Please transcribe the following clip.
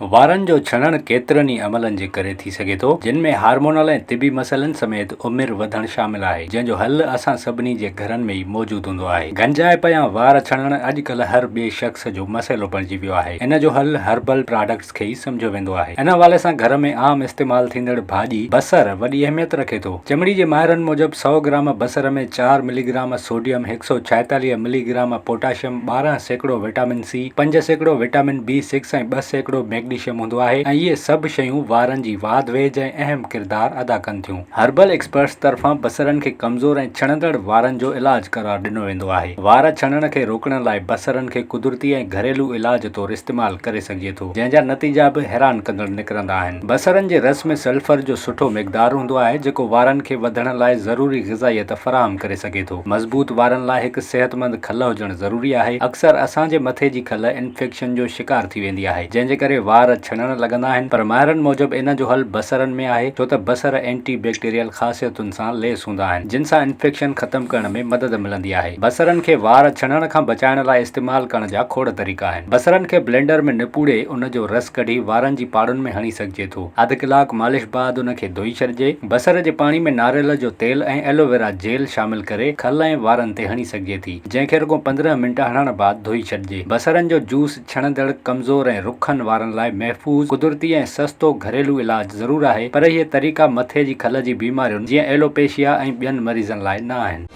وارن جو ڇڻڻ ڪيترن ئي عملن جي ڪري ٿي سگهي ٿو، جن ۾ هارمونل ۽ طبي مسئلن سميت عمر وڌڻ شامل آهي، جنهن جو حل اسان سڀني جي گهرن ۾ ئي موجود هوندو آهي. گنجائپ يا وار ڇڻڻ اڄڪلهه هر ٻئي شخص جو مسئلو بڻجي ويو آهي. ان جو حل هربل پراڊڪٽس کي ئي سمجهيو ويندو آهي. ان حوالي سان گهر ۾ عام استعمال ٿيندڙ ڀاڄي بصر وڏي اهميت رکي ٿو. چمڙي جي ماهرن موجب سئو گرام بصر ۾ چار ملي گرام سوڊيم، هڪ سئو ڇائيتاليهه ملي gram potassium, 12% vitamin C, 5% vitamin B six ۽ 2% magnesium هوندو آهي ۽ اهي سڀ شيون وارن جي واڌ ويجهه ۽ اهم ڪردار ادا ڪن ٿيون. هربل ايڪسپرٽس طرفان بصرن کي ڪمزور ۽ ڇڻندڙ وارن جو علاج قرار ڏنو ويندو آهي. وار ڇڻڻ کي روڪڻ لاء بصرن کي قدرتي ۽ گهريلو علاج طور استعمال ڪري سگهجي ٿو، جنهن جا نتيجا به حيران ڪندڙ نڪرندا آهن. بصرن جي رس ۾ سلفر جو سٺو مقدار هوندو آهي، جيڪو وارن کي وڌڻ لاء ضروري غذائيت فراهم ڪري سگهي ٿو. مضبوط وارن لاء هڪ صحتمند کل هجڻ ضروري آهي. اڪثر اسان جي مٿي جي کل انفيڪشن جو شڪار ٿي ويندي آهي، جنهن جي ڪري وار ڇڻڻ لڳندا آهن، پر ماهرن موجب ان جو حل بصرن ۾ آهي، ڇو ته بصر اينٽي بيڪٽيريل خاصيتن سان ليس هوندا آهن، جن سان انفيڪشن ختم ڪرڻ ۾ مدد ملندي آهي. بصرن کي وار ڇڻڻ کان بچائڻ لاء استعمال ڪرڻ جا کوڙ طريقا آهن. بصرن کي بلينڊر ۾ نپوڙي ان جو رس ڪڍي وارن جي پاڙن ۾ هڻي سگهجي ٿو. اڌ ڪلاڪ مالش بعد ان کي ڌوئي ڇڏجي. بصر جي پاڻي ۾ ناريل جو تيل ۽ ايلوويرا جيل شامل ڪري کل ۽ وارن تي هڻي سگهجي ٿي، جنهن کي رڳو 15 منٽ هڻڻ بعد ڌوئي ڇڏجي. بصرن جو جوس ڇڻندڙ، ڪمزور ۽ رکن وارن لاء محفوظ، قدرتي ۽ سستو گهريلو علاج ضرور آهي، پر اهي طريقا مٿي جي کل جي بيمارين جيئن ايلوپيشيا ۽ ٻين مريضن لاء نه آهن.